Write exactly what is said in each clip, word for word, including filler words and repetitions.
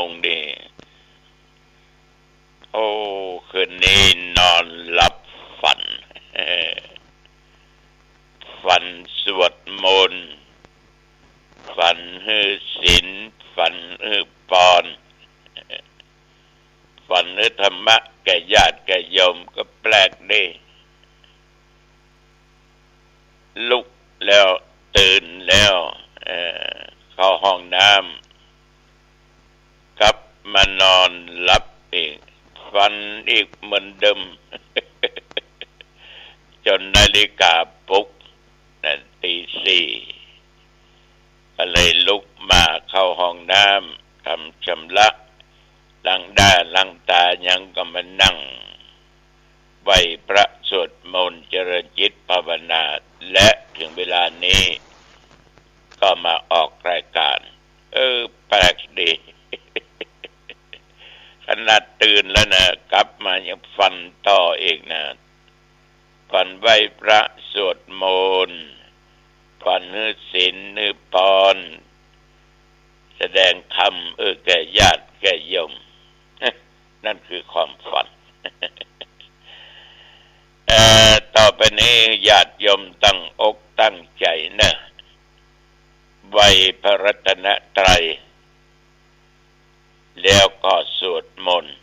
งนี่ โอ้ คืนนี้นอนหลับฝัน ฝันสวดมนต์ ฝันหื้อศีล ฝันหื้อปอน ฝันหื้อธรรมะแก่ญาติแก่โยม ก็แปลกดี ลุกแล้ว ตื่นแล้ว เอ่อ เข้าห้องน้ำ กลับมานอนหลับอีก ฝันอีกเหมือนเดิม จนนาฬิกาปลุกนะ ตีสี่ ก็เลยลุกมาเข้าห้องน้ำ ทำชำระ ล้างด้าล้างตา ยังก็มานั่ง ไหว้พระสวดมนต์เจริญจิตภาวนา และถึงเวลานี้ก็มาออกรายการ เออ แปลกดี ขนาดตื่นแล้วนะ กลับมายังฝันต่ออีกนะ ฝันไหว้พระสวดมนต์ ฝันหื้อศีลหื้อปอน แสดงธรรม เออ แก่ญาติแก่โยม นั่นคือความฝัน เอ่อ ต่อไปนี้ญาติโยมตั้งอกตั้งใจนะ ไหว้พระรัตนตรัย แล้วก็สวดมนต์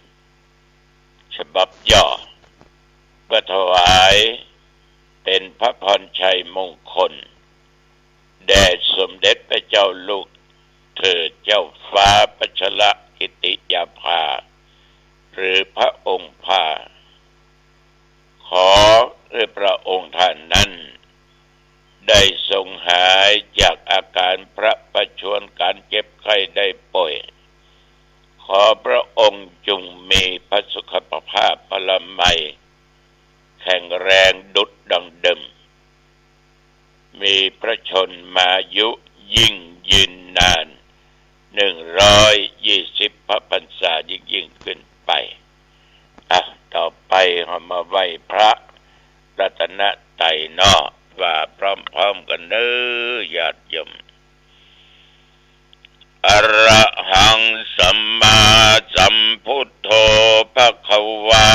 ฉบับย่อ เพื่อถวายเป็นพระพรชัยมงคล แด่สมเด็จพระเจ้าลูกเธอเจ้าฟ้าพัชรกิติยาภา หรือพระองค์พา ขอให้พระองค์ท่านนั้น ได้ทรงหายจากอาการพระประชวร การเจ็บไข้ได้ป่วย ขอพระองค์จงมีพระสุขภาพพลามัย แข็งแรงดุจดังเดิม มีพระชนมายุยิ่งยืนนาน หนึ่งร้อยยี่สิบพระพรรษายิ่งๆ ขึ้นไป อ่ะ ต่อไปเรามาไหว้พระรัตนตรัยเนาะ ว่าพร้อมๆ กันเน้อญาติโยม อะระหัง สัมมาสัมพุทโธ ภะคะวา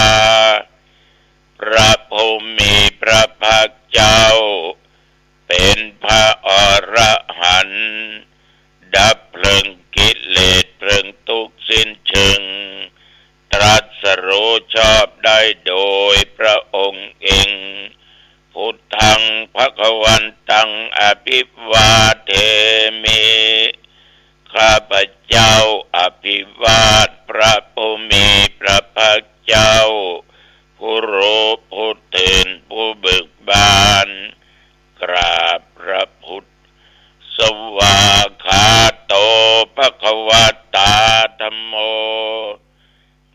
พระผู้มีพระภาคเจ้า เป็นพระอรหันต์ ดับเพลิงกิเลสเพลิงทุกข์สิ้นเชิง ตรัสรู้ชอบได้โดยพระองค์เอง พุทธัง ภะคะวันตัง อะภิวาเทมิ ข้าพเจ้าอภิวาทพระผู้มีพระภาคเจ้า ผู้รู้ผู้ตื่นผู้เบิกบาน กราบพระพุทธ สวากขาโต ภะคะวะตา ธัมโม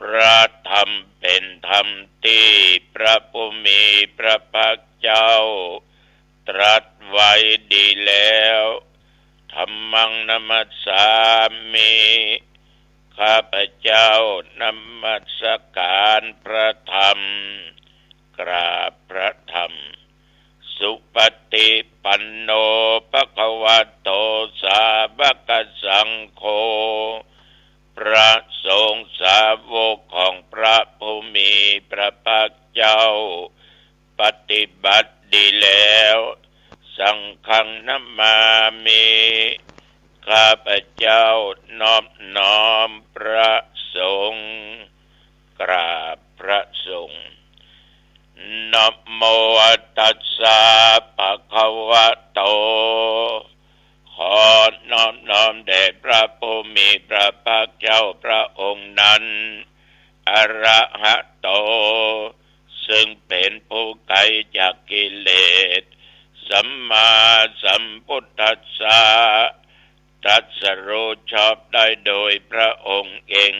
พระธรรมเป็นธรรมตี้พระผู้มีพระภาคเจ้า ตรัสไว้ดีแล้ว ธัมมัง นะมัสสามิ ข้าพเจ้านมัสการพระธรรม กราบพระธรรม สุปฏิปันโน ภะคะวะโต สาวกสังโฆ พระสงฆ์สาวกของพระผู้มีพระภาคเจ้า ปฏิบัติดีแล้ว สังฆัง นะมามิ ข้าพเจ้านอบน้อมพระสงฆ์ กราบพระสงฆ์ นะโมตัสสะ ภะคะวะโต ขอนอบน้อมแด่พระผู้มีพระภาคเจ้าพระองค์นั้น อะระหะโต ซึ่งเป็นผู้ไกลจากกิเลส สัมมาสัมพุทธัสสะ ตรัสรู้ชอบได้โดยพระองค์เอง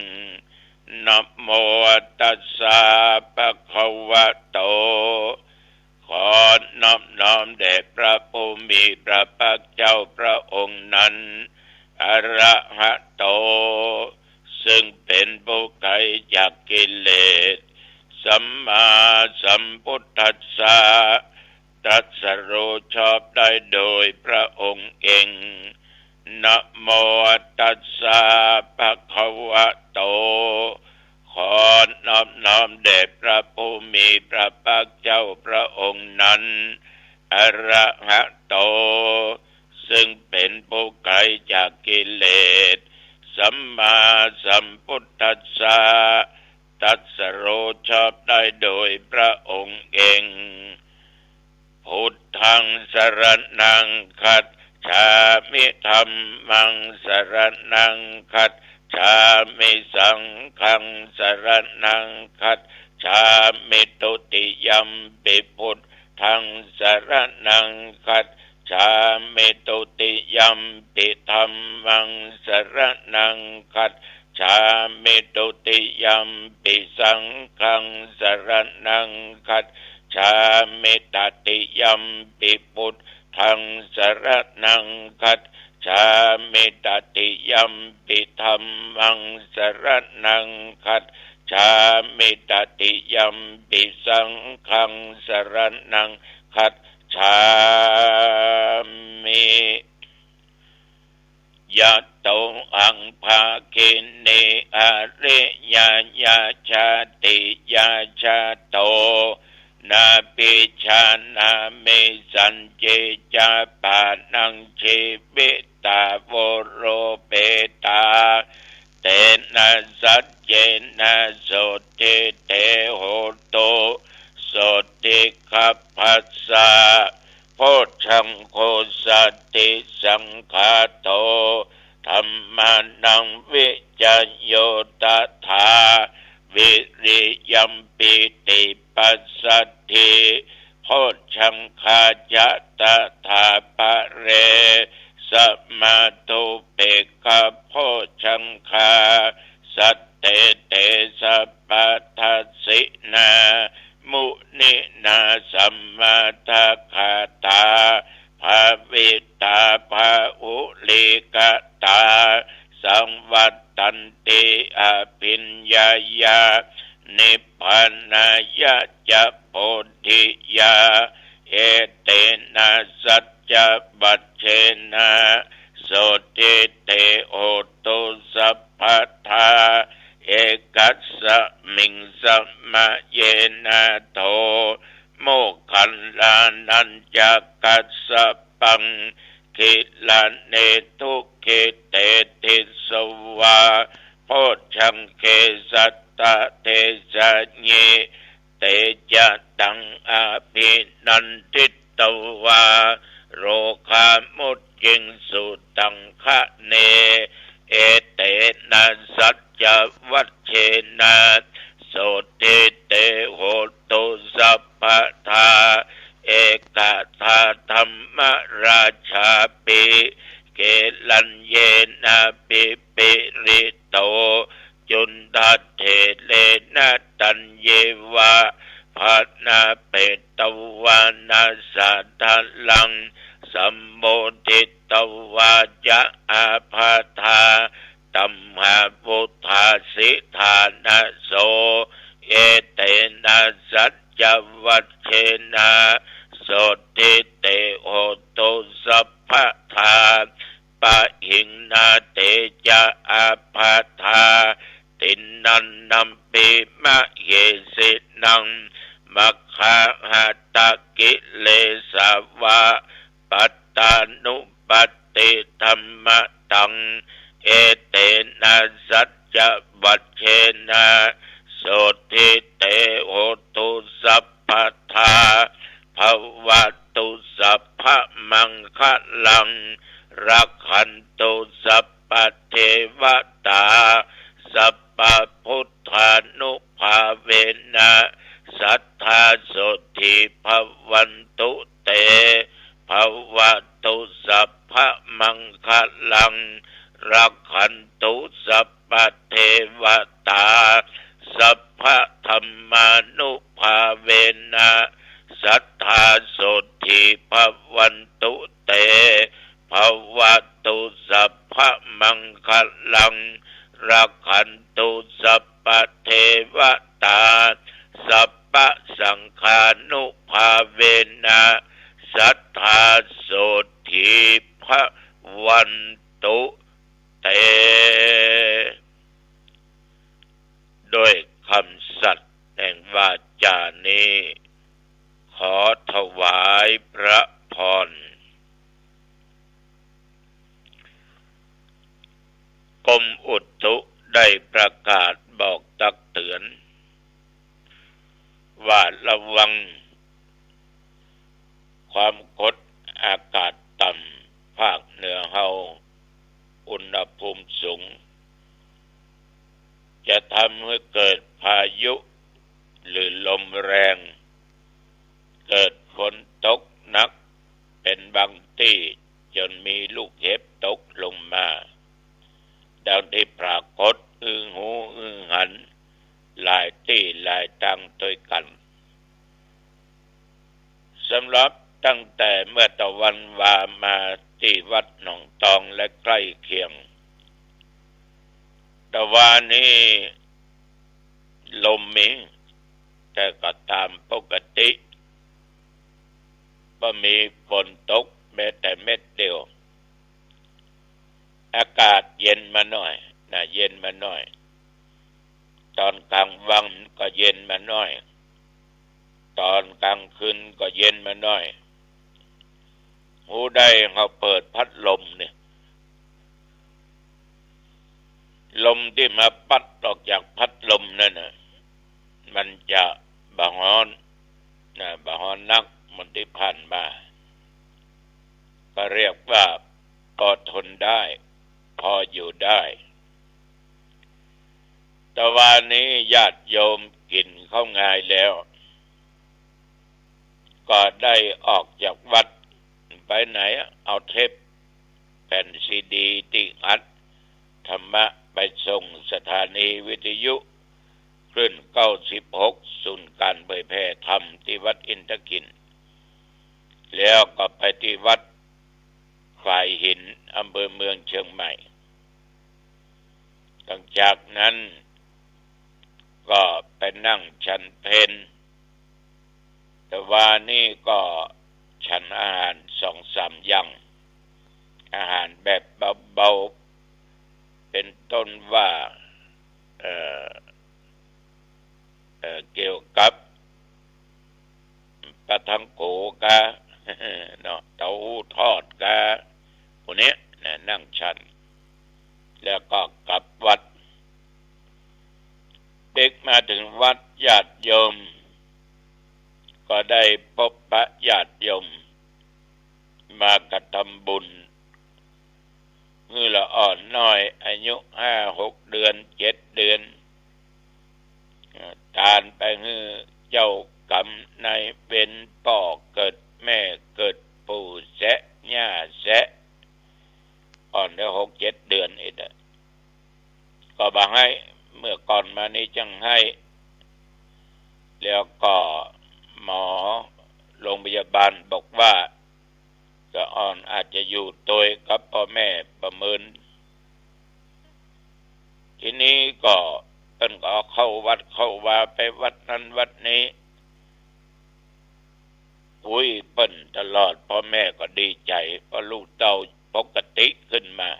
นะโมตัสสะ ภะคะวะโต ขอนอบน้อมแด่พระผู้มีพระภาคเจ้าพระองค์นั้น อะระหะโต ซึ่งเป็นผู้ไกลจากกิเลส สัมมาสัมพุทธัสสะ ตรัสรู้ชอบได้โดยพระองค์เอง นะโมตัสสะ ภะคะวะโต ขอนอบน้อมแด่พระผู้มีพระภาคเจ้าพระองค์นั้น อะระหะโต ซึ่งเป็นผู้ไกลจากกิเลส สัมมาสัมพุทธัสสะ ตรัสรู้ชอบได้โดยพระองค์เอง พุทธังสรณังคัจฉามิ ธัมมังสรณังคัจฉามิ สังฆังสรณังคัจฉามิ ทุติยัมปิพุทธังสรณังคัจฉามิ ทุติยัมปิธัมมังสรณังคัจฉามิ ทุติยัมปิสังฆังสรณังคัจฉามิ ตติยัมปิพุทธังสรณังคัจฉามิ ตติยัมปิธัมมังสรณังคัจฉามิ ตติยัมปิสังฆังสรณังคัจฉามิ ยะโต อัง ภาคินี อริยญาจาติยาจาโต นาภิจานามิ สัญญิจาปานัง ชีวิตา โวโรเปตา เตนะสัจเจนะ โสตถิ เต โหตุ โสตถิคัพพะสสะ โพชฌังโคสัตถิสังขาโต ธัมมานังวิจโย ตถา วิริยัม ปีติปัสสัทธิ โพชฌังคาจะ ตถาปะเร สมาธุปเปกขะโพชฌังคา สัตเต เต สัพพัทธัสสินา มุนินา สัมมาทักขาตา ภาวิตา ภาหุลีกตา สังวัตตันติ อภิญญายา นิพพานายะ จะ โพธิยา เอเตนะสัจจวัจเชนะ โสตถิ เต โหตุ สัพพทา เอกัสสะมิง สมะเยนะ โท โมคคัลลานัญจะกัสสะปัง กิลาเน ทุกขิเต ติสสะวา โพชฌังเก สัตตะเทสะยิ เตจะตัง อภินันทิตวา โรคามุจจิงสุตังคะเน เอเตนะสัจจวัจเชนะ โสตถิ เต โหตุ สัพพทา เอกทาธัมมราชาปิ เกลัญเยนะปิปิริโต จุณฑัฏเถเรนะ ตัญเยวา ภะนาเปตวานะ สาทะลัง สัมโมทิตวาจะ อาภาธา ตัมหาวุฏฐาสิทานะโส เอเตนะสัจจวัจเชนะ โสตถิ เต โหตุ สัพพทา ปะหิงนา เตจะ อาภาธา ติณันนัมปิ มะเหสินัง มัคคาหะตะกิเลสาวะ ปัตตานุปัตติธัมมะตัง เอเตนะสัจจวัจเชนะ โสตถิ เต โหตุ สัพพทา ภะวะตุ สัพพะมังคะลัง รักขันตุ สัพพะเทวะตา สัพพะพุทธานุภาเวนะ สัทธาโสตถิภะวันตุเต ภะวะตุ สัพพะมังคะลัง รักขันตุ สัพพะเทวะตา สัพพะธัมมานุภาเวนะ สัทธาโสตถิภะวันตุเต ภะวะตุ สัพพะมังคะลัง รักขันตุ สัพพะเทวะตา สัพพะสังฆานุภาเวนะ สัทธาโสตถิภะวัน ด้วยกำสัตย์แห่งวาจานี้ ขอถวายพระพร กรมอุตุได้ประกาศบอกตักเตือน ว่าระวังความกดอากาศต่ำภาคเหนือเฮา อุณหภูมิสูง จะทำให้เกิดพายุหรือลมแรง เกิดฝนตกหนัก เป็นบางตี้จนมีลูกเห็บตกลงมา ดังที่ปรากฏหื้อฮู้หื้อหัน หลายตี้หลายตางตวยกั๋น สำหรับตั้งแต่เมื่อตะวันวามาตี้วัดหนองตองและใกล้เคียง ตะวานี้ลมมี แต่ก็ต๋ามปกติ บ่มีฝนตกแม้แต่เม็ดเดียว อากาศเย็นมาหน่อยนะ เย็นมาหน่อย ต๋อนกลางวันก็เย็นมาหน่อย ต๋อนกลางคืนก็เย็นมาหน่อย ฮู้ได้เฮาเปิดพัดลมเนี่ย ลมตี้มาปั๊ดออกจากพัดลมนั่นน่ะ มันจะบ่ฮ้อนนะ บ่ฮ้อนนักเหมือนตี้ผ่านมา ก็เรียกว่าพอทนได้ พออยู่ได้ ตะวานี้ญาติโยมกิ๋นข้าวงายแล้ว ก็ได้ออกจากวัด ไปไหน เอาเทปแผ่นซีดีตี้อัดธรรมะไปส่งสถานีวิทยุคลื่นเก้าสิบหก ศูนย์การเผยแผ่ธรรมตี้วัดอินทขิล แล้วก็ไปตี้วัดฝายหิน อำเภอเมืองเชียงใหม่ หลังจากนั้นก็ไปนั่งฉันเพล ตะวานี้ก็ฉันอาหารสองสามอย่าง อาหารแบบเบาๆ เป็นต้นว่า เอ่อ เอ่อ เกี๊ยวกับปลาท่องโก๋กา เนาะ เต้าหู้ทอดกา พวกเนี้ยนะ นั่งฉัน แล้วก็กลับวัด ปิ๊กมาเถิงวัด ญาติโยมก็ได้พบปะญาติโยม มากระทำบุญ หื้อละอ่อนน้อย อายุห้าหกเดือน เจ็ดเดือน เอ่อ ตานไปหื้อเจ้ากรรมนายเวร ป้อเกิด แม่เกิด ปู่แซะ ย่าแซะ อ่อนได้หกเจ็ดเดือนเองอะ ก็บ่หื้อ เมื่อก่อนมานี้จั้งหื้อ แล้วก็หมอโรงพยาบาลบอกว่า ตาอ่อนอาจจะอยู่ตวยกับป้อแม่บ่เมิน ทีนี้ก็เปิ้นก็เอาเข้าวัดเข้าวา ไปวัดนั้นวัดนี้ อุ้ยเปิ้นตลอด ป้อแม่ก็ดีใจ๋ เพราะลูกเต้าปกติขึ้นมา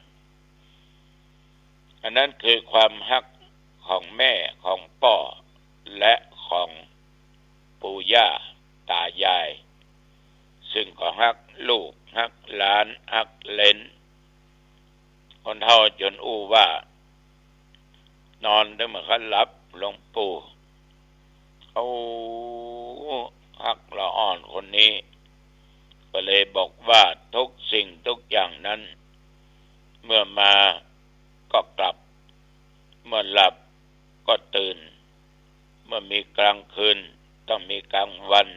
อันนั้นคือความฮักของแม่ ของป้อ และของปู่ย่าตายาย ซึ่งก็ฮักลูก ฮักหลาน ฮักเหลน คนเฒ่าจ๋นอู้ว่า นอนเถิงเมื่อเขาหลับ หลวงปู่ โอ้ ฮักละอ่อนคนนี้ ก็เลยบอกว่าทุกสิ่งทุกอย่างนั้น เมื่อมาก็กลับ เมื่อหลับก็ตื่น เมื่อมีกลางคืนต้องมีกลางวัน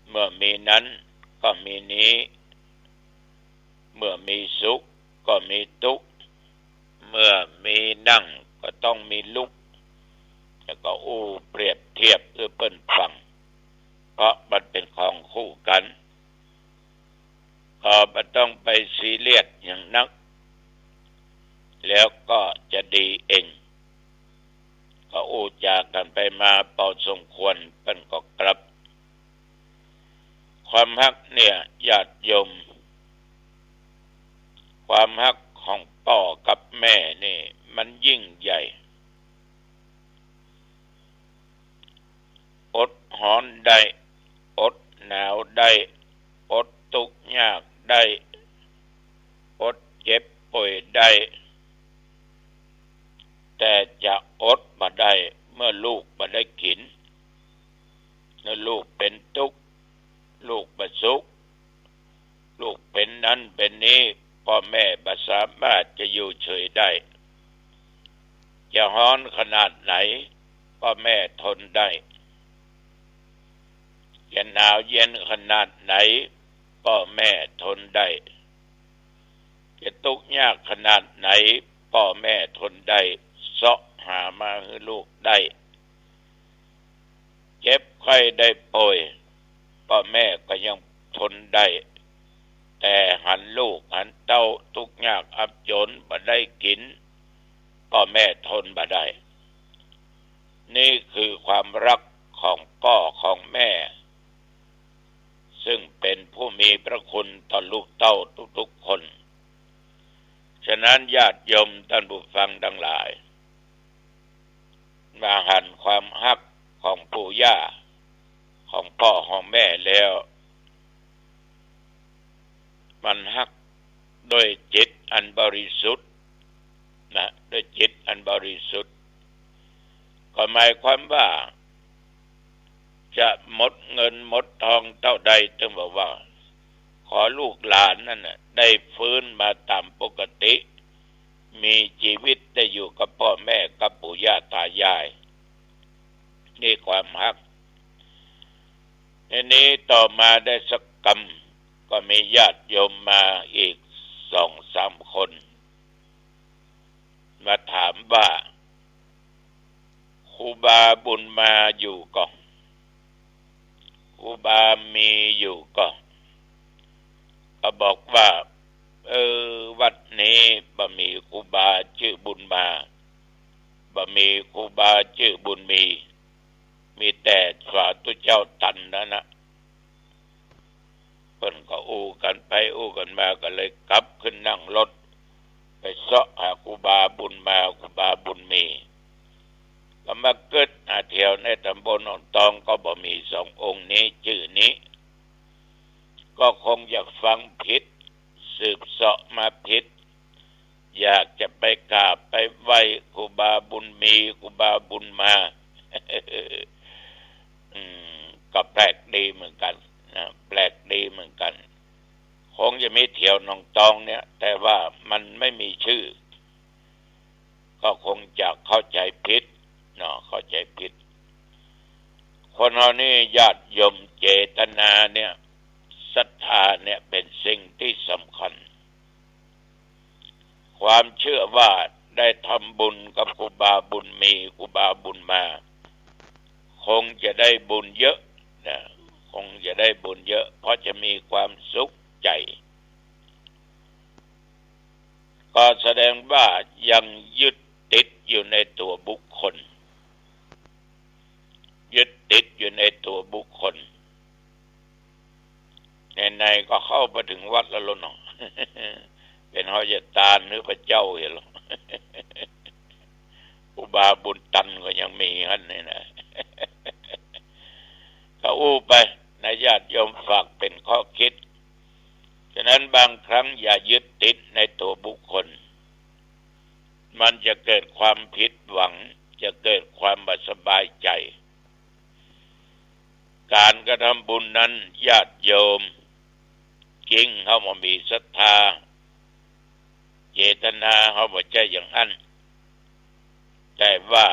เมื่อมีนั้นก็มีนี้ เมื่อมีสุขก็มีตุ๊กข์ เมื่อมีนั่งก็ต้องมีลุก แล้วก็อู้เปรียบเทียบหื้อเปิ้นฟัง เพราะมันเป๋นของคู่กั๋น ก็บ่ต้องไปซีเรียสหยังนัก แล้วก็จะดีเอง ก็อู้จ๋ากั๋นไปมาปอสมควร เปิ้นก็กลับ ความฮักเนี่ยญาติโยม ความฮักของป้อกับแม่นี่มันยิ่งใหญ่ อดฮ้อนได้ อดหนาวได้ อดตุ๊กยากได้ อดเจ็บป่วยได้ แต่จะอดบ่ได้เมื่อลูกบ่ได้กิ๋น เมื่อลูกเป๋นตุ๊ก ลูกบ่สุข ลูกเป๋นนั้นเป๋นนี้ ป้อแม่บ่สามารถจะอยู่เฉยได้ จะฮ้อนขนาดไหน ป้อแม่ทนได้ จะหนาวเย็นขนาดไหน ป้อแม่ทนได้ จะตุ๊กยากขนาดไหน ป้อแม่ทนได้ เซาะหามาหื้อลูกได้ เจ็บไข้ได้ป่วย ป้อแม่ก็ยังทนได้ แต่หันลูกหันเต้าตุ๊กยากอับจ๋นบ่ได้กิ๋น ป้อแม่ทนบ่ได้ นี่คือความฮักของป้อของแม่ ซึ่งเป๋นผู้มีพระคุณต่อลูกเต้าทุกๆ คน ฉะนั้นญาติโยมต้านผู้ฟังตังหลาย เมื่อหันความฮักของปู่ย่า ของป้อของแม่แล้ว มันฮักด้วยจิตอันบริสุทธิ์นะ ด้วยจิตอันบริสุทธิ์ ก็หมายความว่า จะหมดเงินหมดทองเต้าใด เถิงบอกว่า ขอลูกหลานนั้นน่ะ ได้ฟื้นมาต๋ามปกติ มีจีวิตได้อยู่กับป้อแม่กับปู่ย่าต๋ายาย นี่ความฮัก ทีนี้ต่อมาได้สักกำ ก็มีญาติโยมมาอีกสองสามคน มาถามว่า ครูบาบุญมาอยู่ก่อ ครูบามีอยู่ก่อ ก็บอกว่า เออ วัดนี้บ่มีครูบาจื้อบุญมา บ่มีครูบาจื้อบุญมี มีแต่สาธุเจ้าตันนั้นนะ เปิ้นก็อู้กั๋นไปอู้กั๋นมา ก็เลยกลับขึ้นนั่งรถ ไปเซาะหาครูบาบุญมา ครูบาบุญมี ก็มากึ๊ดหาแถวในต๋ำบลหนองตอง ก็บ่มีสององค์นี้จื้อนี้ ก็คงอยากฟังผิด สืบเซาะมาผิด อยากจะไปกราบไปไหว้ครูบาบุญมี ครูบาบุญมา อืม ก็แปลกดีเหมือนกั๋นนะ แปลกดีเหมือนกั๋น คงจะมีแถวหนองตองเนี่ย แต่ว่ามันไม่มีจื้อ ก็คงจะเข้าใจ๋ผิดเนาะ เข้าใจ๋ผิด คนเฮานี่ญาติโยมเจตนาเนี่ย ศรัทธาเนี่ยเป๋นสิ่งตี้สำคัญ ความเจื้อว่าได้ทำบุญกับครูบาบุญมี ครูบาบุญมา คงจะได้บุญเยอะนะ คงจะได้บุญเยอะ เพราะจะมีความสุขใจ๋ ก็แสดงว่ายังยึดติดอยู่ในตั๋วบุคคล ยึดติดอยู่ในตั๋วบุคคล ไหนๆ ก็เข้ามาเถิงวัดแล้วเนาะ เป๋นเฮาจะตานหรือพระเจ้าเหียเนาะ ครูบาบุญตันก็ยังมีหั้นนี่นะ ก็อู้ไปนะ ญาติโยมฝากเป๋นข้อคิด ฉะนั้นบางครั้งอย่ายึดติดในตั๋วบุคคล มันจะเกิดความผิดหวัง จะเกิดความบ่สบายใจ๋ ก๋านกระทำบุญนั้นญาติโยม จริงเฮาบ่มีศรัทธา เจตนาเฮาบ่ใจ้อย่างอั้น แต่ว่า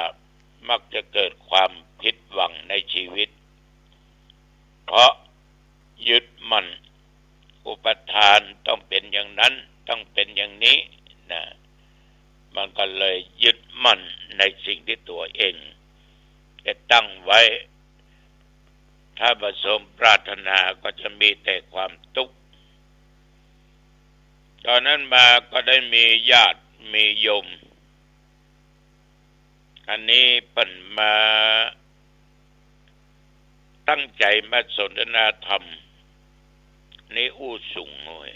มักจะเกิดความผิดหวังในชีวิต เพราะยึดมั่น อุปทานต้องเป๋นอย่างนั้น ต้องเป๋นอย่างนี้นะ มันก็เลยยึดมั่นในสิ่งที่ตั๋วเองได้ตั้งไว้ ถ้าบ่สมปรารถนาก็จะมีแต่ความตุ๊กข์ ต๋อนนั้นมาก็ได้มีญาติมีโยม อันนี้เปิ้นมาตั้งใจ๋มาสนทนาธรรม นี่อู้สูงเว้ย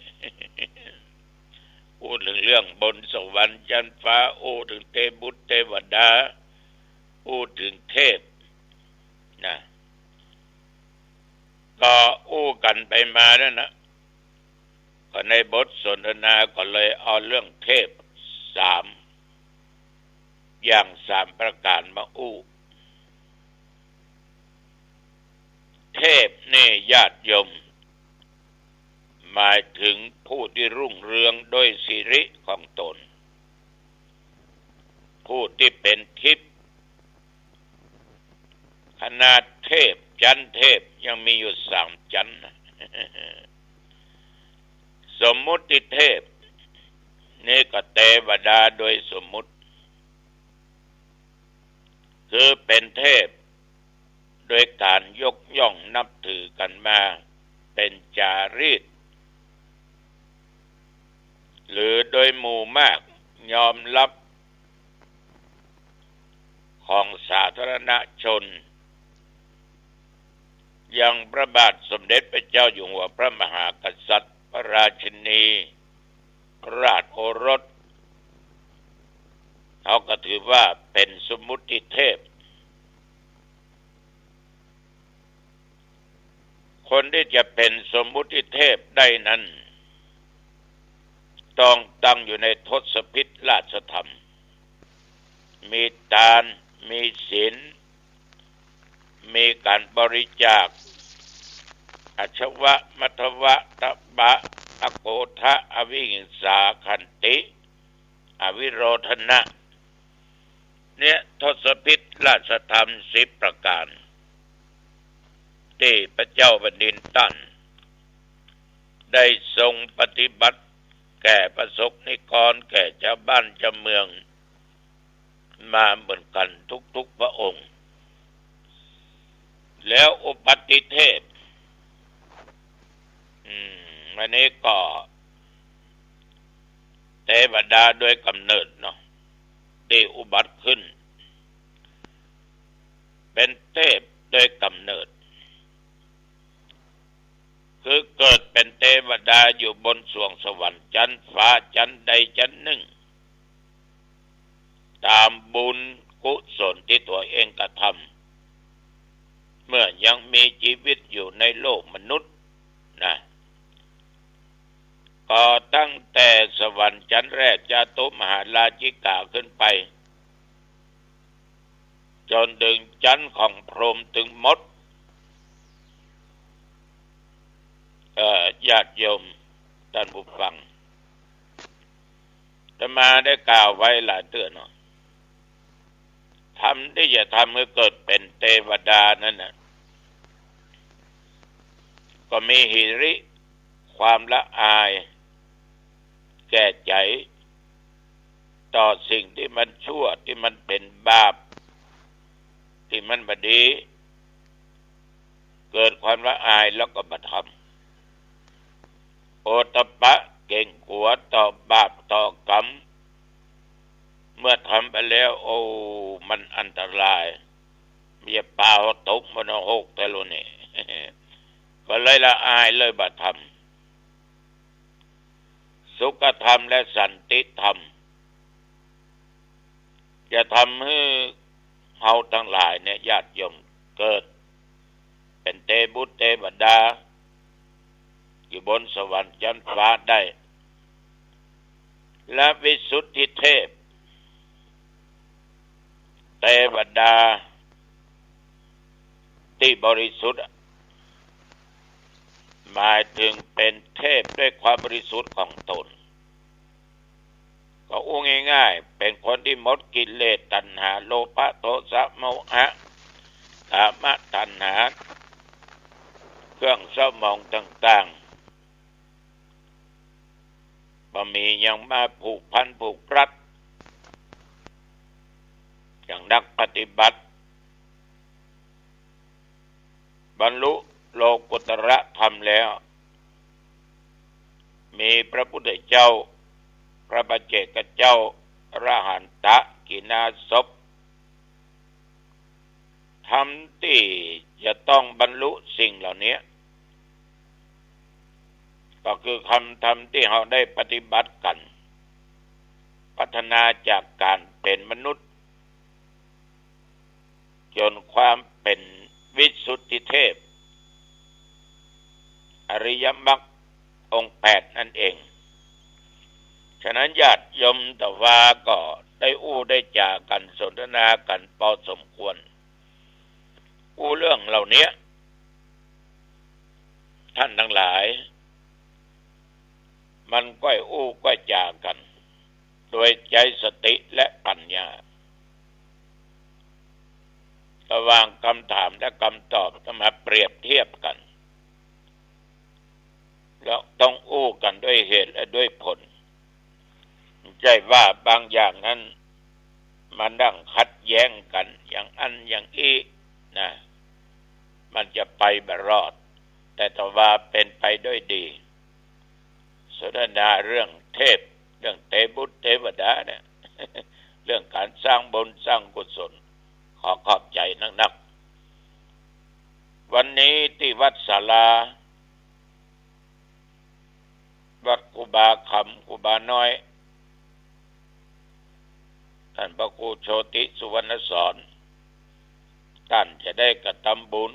อู้เถิงเรื่องบนสวรรค์จั๊นฟ้า อู้เถิงเตบุตรเตวดา อู้เถิงเทพนะ ก็อู้กั๋นไปมานั่นนะ ก็ในบทสนทนาก็เลยเอาเรื่องเทพสามอย่างสามประก๋านมาอู้ เทพนี่ญาติโยม หมายถึงผู้ตี้รุ่งเรืองโดยสิริของต๋น ผู้ตี้เป๋นทิพย์ ขนาดเทพ จั๊นเทพยังมีอยู่สามจั๊นนะ สมมุติเทพ นี่ก็เตวดาโดยสมมุติ คือเป๋นเทพ โดยก๋านยกย่องนับถือกั๋นมาเป๋นจารีต หรือโดยหมู่มากยอมฮับของสาธารณชน อย่างพระบาทสมเด็จพระเจ้าอยู่หัวพระมหากษัตริย์ พระราชินี พระราชโอรส เขาก็ถือว่าเป๋นสมมุติเทพ คนตี้จะเป๋นสมมุติเทพได้นั้น ต้องตั้งอยู่ในทศพิธราชธรรม มีตาน มีศีล มีก๋านบริจาค อาชวะ มัทวะ ตบะ อโกธะ อวิหิงสา ขันติ อวิโรธนะ เนี่ยทศพิธราชธรรมสิบประก๋าน ตี้พระเจ้าแผ่นดินต้านได้ทรงปฏิบัติแก่พระสงฆ์นิกร แก่จาวบ้านจาวเมือง มาเหมือนกั๋นทุกๆ พระองค์ แล้วอุปัฏฐิเทพ อืม อันนี้ก็เตวดาโดยก๋ำเนิดเนาะ ตี้อุบัติขึ้น เป๋นเทพโดยก๋ำเนิด คือเกิดเป๋นเตวดาอยู่บนสวงสวรรค์จั๊นฟ้าจั๊นใดจั๊นนึ่ง ต๋ามบุญกุศลตี้ตั๋วเองกระทำ เมื่อยังมีจีวิตอยู่ในโลกมนุษย์นะ ก็ตั้งแต่สวรรค์จั๊นแรกจาตุมหาราชิกาขึ้นไป จ๋นเถิงจั๊นของพรหมตึงหมด เอ่อ ญาติโยมต้านผู้ฟัง อาตมาได้กล่าวไว้หลายเตื้อเนาะ ธรรมตี้จะทำหื้อเกิดเป๋นเตวดานั้นน่ะ ก็มีหิริ ความละอายแก่ใจ๋ ต่อสิ่งตี้มันชั่ว ตี้มันเป๋นบาป ตี้มันบ่ดี เกิดความละอายแล้วก็บ่ทำ โอตตัปปะ เก๋งกั๋วต่อบาปต่อกรรม เมื่อทำไปแล้ว โอ้ มันอันตราย มันจะปาเฮาตกมรณะหกแต๊ลูนี่ ก็เลยละอายเลยบ่ทำ สุขธรรมและสันติธรรม จะทำหื้อเฮาตังหลายเนี่ย ญาติโยม เกิดเป๋นเตบุตรเตวดา อยู่บนสวรรค์จั๊นฟ้าได้ และวิสุทธิเทพ เตวดาตี้บริสุทธิ์อะ หมายเถิงเป๋นเทพด้วยความบริสุทธิ์ของต๋น ก็อู้ง่ายๆ เป๋นคนตี้หมดกิเลสตัณหา โลภะ โทสะ โมหะ กามตัณหา เครื่องเศร้าหมองต่างๆ บ่มียังมาผูกพันผูกรัด อย่างนักปฏิบัติ บรรลุโลกุตระธรรมแล้ว มีพระพุทธเจ้า พระปัจเจกเจ้า อรหันตะ ขีณาสพ ธรรมตี้จะต้องบรรลุสิ่งเหล่านี้ ก็คือคำธรรมตี้เฮาได้ปฏิบัติกั๋น พัฒนาจากก๋านเป๋นมนุษย์ จ๋นความเป๋นวิสุทธิเทพ อริยมรรคองค์แปดนั่นเอง ฉะนั้นญาติโยมตะวาก็ได้อู้ได้จ๋ากั๋นสนทนากั๋นปอสมควร อู้เรื่องเหล่าเนี้ย ท่านตังหลาย มันก้อยอู้ก้อยจ๋ากั๋น โดยใจ๊สติและปัญญา ระหว่างกำถามและกำตอบจะมาเปรียบเทียบกั๋น แล้วต้องอู้กั๋นด้วยเหตุและด้วยผล บ่ใจ้ว่าบางอย่างนั้นมานั่งขัดแย้งกั๋น อย่างอั้นอย่างอี้นะ มันจะไปบ่รอด แต่ตะวาเป๋นไปด้วยดี สนทนาเรื่องเทพ เรื่องเตบุตรเตวดาเนี่ย เรื่องก๋านสร้างบุญสร้างกุศล ขอขอบใจ๋นักๆ วันนี้ตี้วัดศาลา วัดครูบาคำ ครูบาน้อย ต้านพระครูโชติสุวรรณสอน ต้านจะได้กระตำบุญ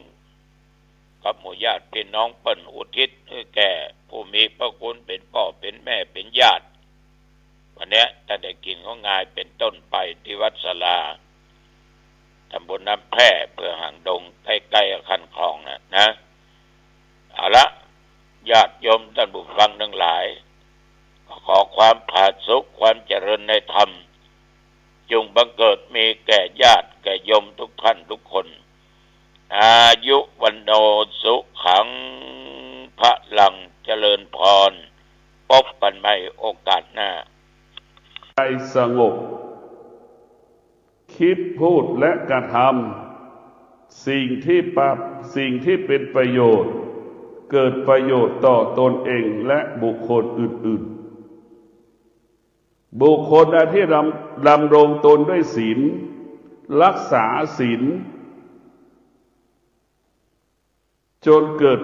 กับหมู่ญาติปี้น้องเปิ้นอุทิศหื้อแก่ผู้มีพระคุณเป๋นป้อเป๋นแม่เป๋นญาติ วันเนี้ยต้านได้กิ๋นของงายเป๋นต้นไปตี้วัดศาลา ต๋ำบลน้ำแพร่ อำเภอหางดง ใก้ๆ กับคันคลองน่ะนะ เอาละ ญาติโยมต้านผู้ฟังตังหลาย ก็ขอความผาสุก ความเจริญในธรรม จุ่งบังเกิดมีแก่ญาติแก่โยมทุกท่านทุกคน อายุวัณโณสุขังพลัง เจริญพร ปบกั๋นใหม่โอกาสหน้า ใจสงบ คิดพูดและกระทำสิ่งที่ปรับ สิ่งที่เป็นประโยชน์ เกิดประโยชน์ต่อตนเองและบุคคลอื่นๆ บุคคลใดที่ดำ ดำรงตนด้วยศีล รักษาศีล จนเกิด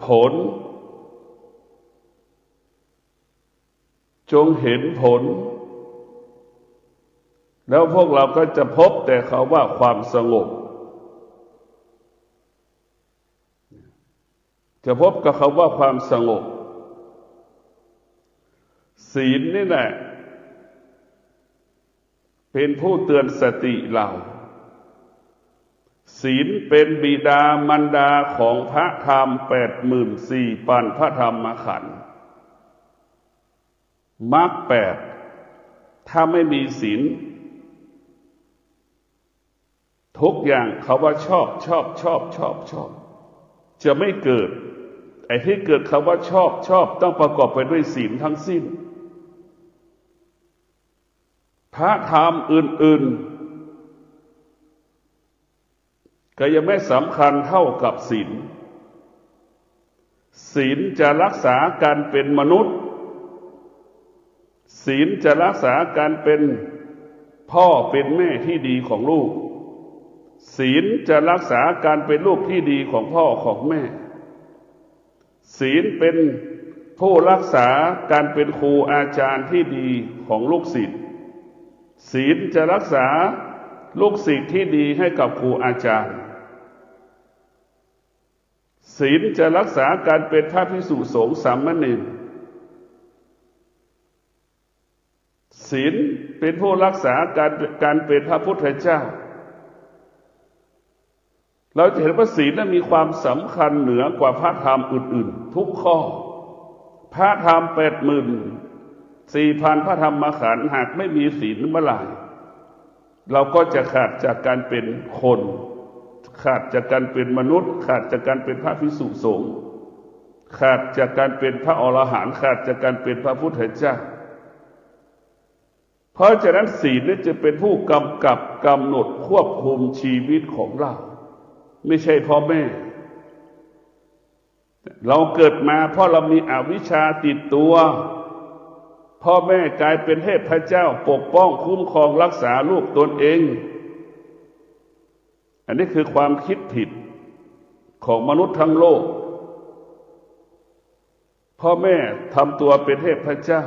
ผล จงเห็นผล แล้วพวกเราก็จะพบแต่คำว่าความสงบ จะพบกับคำว่าความสงบ ศีลนี่แหละ เป็นผู้เตือนสติเรา ศีลเป็นบิดามารดาของพระธรรมแปดหมื่นสี่พันพระธรรมขันธ์ มรรคแปด ถ้าไม่มีศีล ทุกอย่างคำว่าชอบ ชอบ ชอบ ชอบ ชอบ จะไม่เกิด ไอ้ที่เกิดคำว่าชอบ ชอบ ต้องประกอบไปด้วยศีลทั้งสิ้น พระธรรมอื่นๆ ก็ยังไม่สำคัญเท่ากับศีล ศีลจะรักษาการเป็นมนุษย์ ศีลจะรักษาการเป็นพ่อเป็นแม่ที่ดีของลูก ศีลจะรักษาการเป็นลูกที่ดีของพ่อของแม่ ศีลเป็นผู้รักษาการเป็นครูอาจารย์ที่ดีของลูกศิษย์ ศีลจะรักษาลูกศิษย์ที่ดีให้กับครูอาจารย์ ศีลจะรักษาการเป็นพระภิกษุสงฆ์สามเณร ศีลเป็นผู้รักษาการ การเป็นพระพุทธเจ้า เราจะเห็นว่าศีลนั้นมีความสำคัญเหนือกว่าพระธรรมอื่นๆ ทุกข้อ พระธรรมแปดหมื่นสี่พันพระธรรมขันธ์ หากไม่มีศีลเมื่อไหร่ เราก็จะขาดจากการเป็นคน ขาดจากการเป็นมนุษย์ ขาดจากการเป็นพระภิกษุสงฆ์ ขาดจากการเป็นพระอรหันต์ ขาดจากการเป็นพระพุทธเจ้า เพราะฉะนั้นศีลนี่จะเป็นผู้กำกับกำหนดควบคุมชีวิตของเรา ไม่ใช่พ่อแม่ เราเกิดมาเพราะเรามีอวิชชาติดตัว พ่อแม่กลายเป็นเทพเจ้าปกป้องคุ้มครองรักษาลูกตนเอง อันนี้คือความคิดผิดของมนุษย์ทั้งโลก พ่อแม่ทำตัวเป็นเทพเจ้า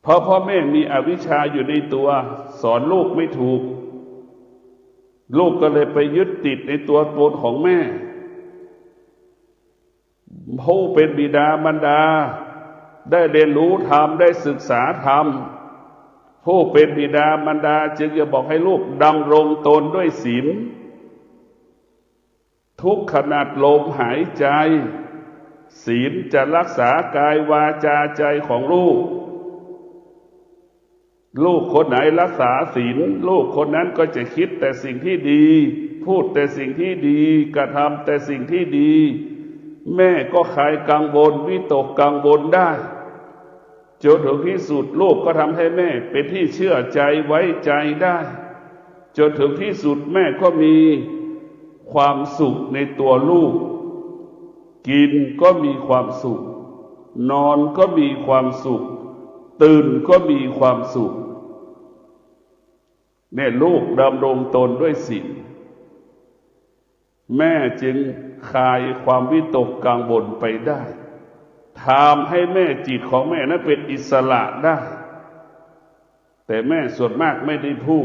เพราะพ่อแม่มีอวิชชาอยู่ในตัว สอนลูกไม่ถูก ลูกก็เลยไปยึดติดในตัวตนของแม่ ผู้เป็นบิดามารดาได้เรียนรู้ธรรม ได้ศึกษาธรรม ผู้เป็นบิดามารดาจึงจะบอกให้ลูกดำรงตนด้วยศีล ทุกขณะลมหายใจ ศีลจะรักษากายวาจาใจของลูก ลูกคนไหนรักษาศีล ลูกคนนั้นก็จะคิดแต่สิ่งที่ดี พูดแต่สิ่งที่ดี กระทำแต่สิ่งที่ดี แม่ก็คลายกังวลวิตกกังวลได้ จนถึงที่สุดลูกก็ทำให้แม่เป็นที่เชื่อใจไว้ใจได้ จนถึงที่สุดแม่ก็มีความสุขในตัวลูก กินก็มีความสุข นอนก็มีความสุข ตื่นก็มีความสุข เนี่ยลูกดำรงตนด้วยศีล แม่จึงคลายความวิตกกังวลไปได้ ทำให้แม่จิตของแม่นั้นเป็นอิสระได้ แต่แม่ส่วนมากไม่ได้พูด